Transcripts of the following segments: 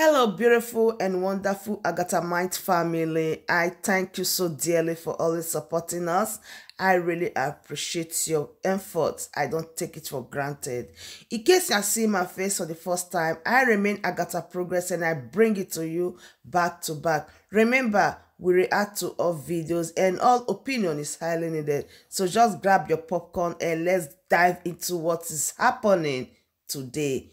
Hello, beautiful and wonderful Agatha Mind family. I thank you so dearly for always supporting us. I really appreciate your efforts. I don't take it for granted. In case you are seeing my face for the first time, I remain Agatha Progress and I bring it to you back to back. Remember, we react to all videos and all opinion is highly needed. So just grab your popcorn and let's dive into what is happening today.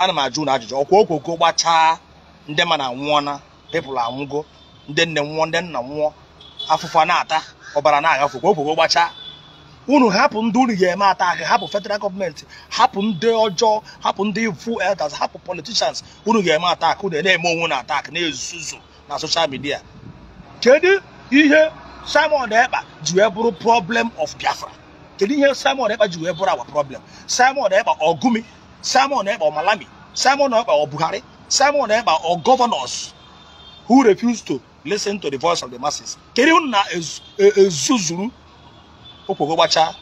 Ana m ajụ na ajụjụ ọkwa okpoko gbachaa ndị ma na nwụọ people anwụgo ndị nne nwụọ ndị nna nwụọ afụfụ na-ata ọbara na-agafe ọkwa okpoko gbachaa unu hapụ ndị unu ga-eme ata aka hapụ federal gọọmenti hapụ ndị ọjọọ hapụ ndị fu elders hapụ politicians unu ga-eme ata aka unu na-eme onwe na ata aka na-ezuzu na social media. Kedu ihe Simon Ekpa ji wee bụrụ problem of Biafra? Kedu ihe Simon Ekpa ji wee bụrụ our problem? Simon Ekpa Ogumi, Simon Ekpa or Malami, Simon Ekpa or Buhari, Simon Ekpa or governors who refuse to listen to the voice of the masses. Kedu na ezuzuru okpoko gbacha?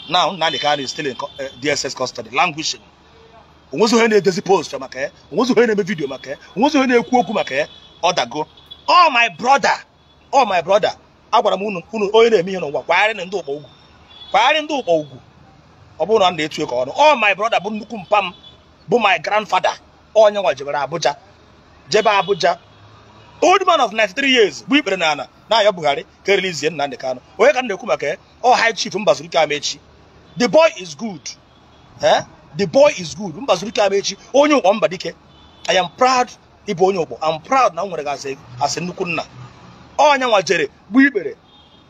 Now Nnamdi Kanu is still in DSS custody, languishing. Onwezi onye na-edezi post maka ya, onwezi onye na-eme video maka ya, onwezi onye na-ekwu okwu maka ya, ọ dago. Oh my brother, oh my brother, agwara m unu onye na-eme ihe n'ụwa kwagharị ndị ụkpọ ugwu, kwagharị ndị ụkpọ ugwu. Ọ bụrụ na m na-etu ka ọnụ. Oh my brother bụ nnukwu mpa m bụ my grandfather onye nwa jebere Abuja, jebe Abuja. Old man of 93 years bụ ikpere na ana na-ayọ Buhari ka erelizie Nnamdi Kanu. Onye ka m na-ekwu maka ya? Oh, high chief Mbazulike Amechi. The boy is good. Eh? The boy is good. Mbazulike Amechi onye ụkpọ Mbadike. I am proud ịbụ onye ụkpọ. I'm proud na m nwere gasị asị nnukwu nna. Onye nwa jere bụ ikpere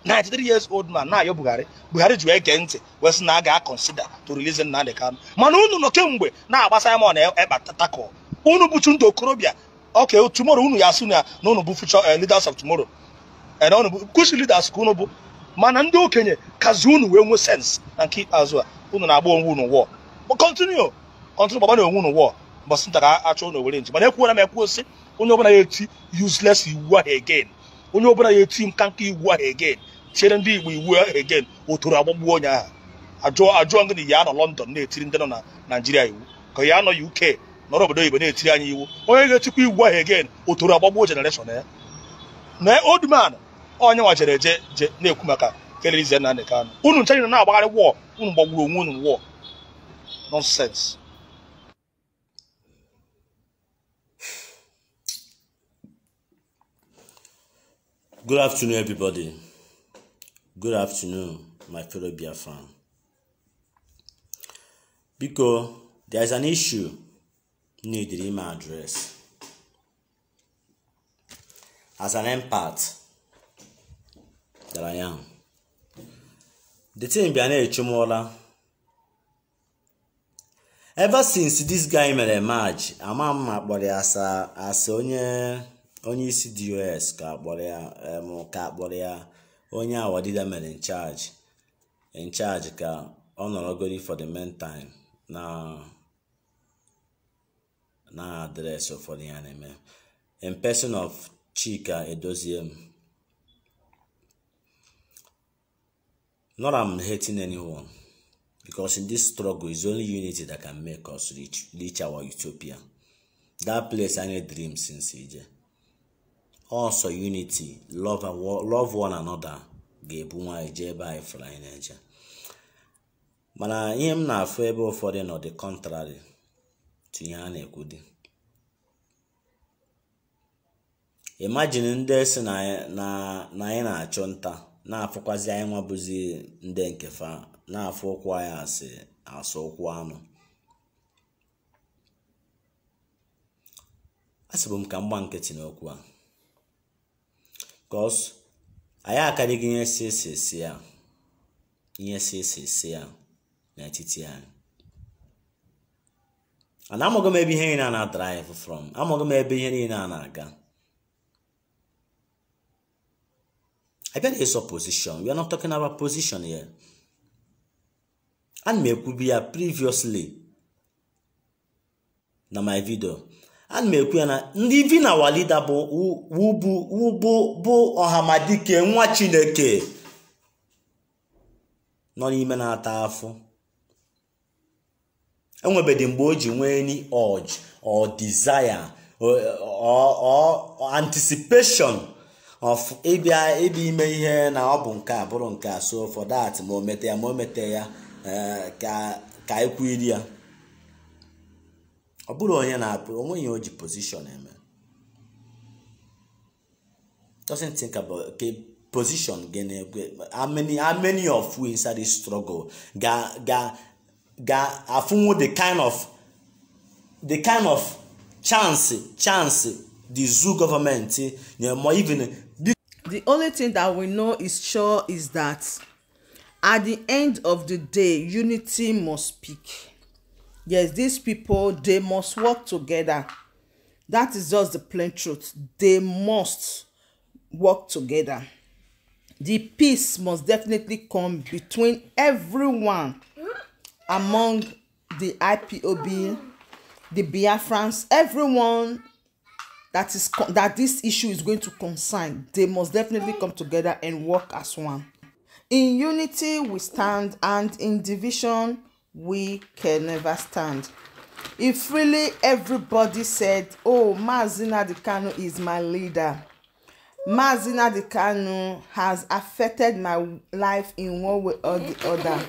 93 years old man na-ayọ Buhari. Buhari ji wee gee ntị wee sị na a ga-consider to release Nnamdi Kanu. Mana unu nọ kemgbe na-agba Simon Ekpa takọ. Unu bụchu ndị okorobịa. Okay, tomorrow unu ya asụ na unu bụ future leaders of tomorrow. And unu bụ kushi leaders ka unu bụ. Mana ndị okenye kazi unu wee nwee sense na nke ikpeazụ a unu na-agba onwe unu war. But continue. Continue gbaba na onwe unu war. Mbọsị nta ka achọ unu were nji. Mana ekwuola m ekwuo sị onye ọbụla ya eti useless iwu ahụ again. Onye ọbụla ya eti nkanka iwu ahụ again. Chere ndị Igbo iwu again otoro agbagbuo onye ahụ. Ajụọ ngị na ya nọ London na-etiri ndị nọ na Nigeria iwu ka ya nọ UK nọrọ obodo oyibo na-etiri anyị iwu. Onye ga-etikwa iwu ahụ again otoro agbagbuo generation ya. Na old man onye nwa jere eje je na-ekwu maka kelerize Nnamdi Kanu. Unu nche na na-agbagharị war, unu gbagburu onwe unu war. Nonsense. Good afternoon, everybody. Good afternoon, my fellow Biafran. Because there is an issue needed in my address. As an empath that I am, the thing be Chumola. Ever since this guy made a match, I'm a as onye isi DOS ka akpọrọ ya onye awadida mere in charge ka ọ nọrọgori for the meantime na address ụfọdụ ya na-eme in person of Chika Edoziem. Not I'm hating anyone, because in this struggle is only unity that can make us reach our utopia. That place I need dream since ije. Also unity, love one another ga-ebu nwaanyị jee ebe anyị fụrụ anyị na-eje. Mana ihe m na-afụ ebe ụfọdụ nọ the contrary to ihe a na-ekwu dị. Imagine ndị si na anyị na-achụ nta na-afụkwazi anyị nwa bụzi ndị nke fa na-afụ ụkwụ anyị asị asụ ụkwụ anụ. Asịbụ m ka m gba nkịtị n'okwu a. Because anyị akarịghị ihe si ya ihe si ya n'etiti anyị. And amaghị m ebe ihe niile a na-drive from. Amaghị m ebe ihe niile a na-aga. I bịa na-eso position. We are not talking about position here. Ana m ekwubi ya previously na my video. Ana m ekwu ya na ndị vi na our leader bụ Ọhamadike nwa Chineke nọ n'ime na-ata afụ. Enwebedi mgbe o ji nwee any urge or desire or anticipation of ịbịa ịbịa ime ihe na ọ bụ nke a bụrụ nke a. So for that, ma o mete ya, ma o mete ya, ka ekwiri ya. Ọ bụrụ onye na-apụ onweghị o ji position eme, doesn't think about, okay, position gịnị? How many of we inside this struggle ga afụnwu the kind of chance the zoo government nye, ma even The only thing that we know is sure is that at the end of the day, unity must speak. Yes, these people, they must work together. That is just the plain truth. They must work together. The peace must definitely come between everyone among the IPOB, the Biafrans, everyone that this issue is going to concern. They must definitely come together and work as one. In unity we stand, and in division we can never stand. If really everybody said, "Oh, Mazi Nnamdi Kanu is my leader, Mazi Nnamdi Kanu has affected my life in one way or the other,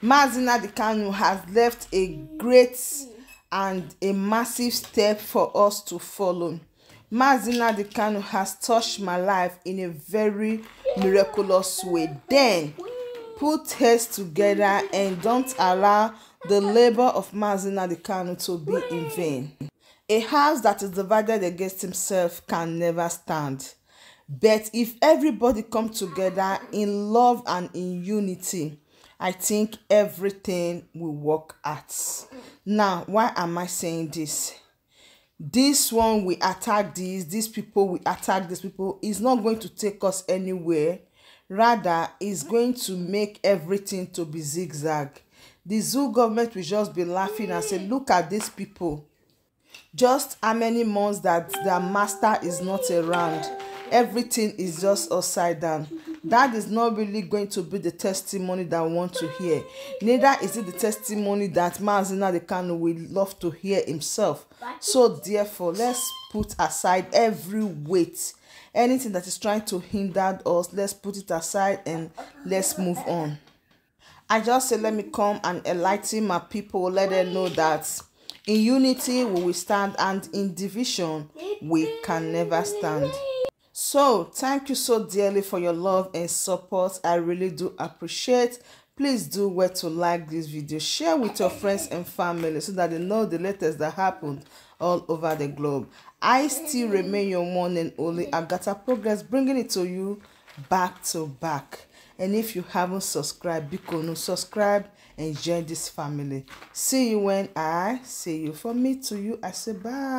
Mazi Nnamdi Kanu has left a great and a massive step for us to follow, Mazi Nnamdi Kanu has touched my life in a very miraculous way," then put heads together and don't allow the labor of Mazi Nnamdi Kanu to be in vain. A house that is divided against himself can never stand. But if everybody come together in love and in unity, I think everything will work out. Now, why am I saying this? This one, we attack these people, we attack these people, is not going to take us anywhere. Rather, it's going to make everything to be zigzag. The zoo government will just be laughing and say, "Look at these people. Just how many months that their master is not around? Everything is just upside down." That is not really going to be the testimony that we want to hear. Neither is it the testimony that Mazi Nnamdi Kanu will love to hear himself. So therefore, let's put aside every weight. Anything that is trying to hinder us, let's put it aside and let's move on. I just say let me come and enlighten my people, let them know that in unity we will stand, and in division we can never stand. So thank you so dearly for your love and support. I really do appreciate. Please do well to like this video, share with your friends and family so that they know the latest that happened all over the globe. I still remain your one and only Agatha Progress, bringing it to you back to back. And if you haven't subscribed, biko subscribe and join this family. See you when I see you. From me to you, I say bye.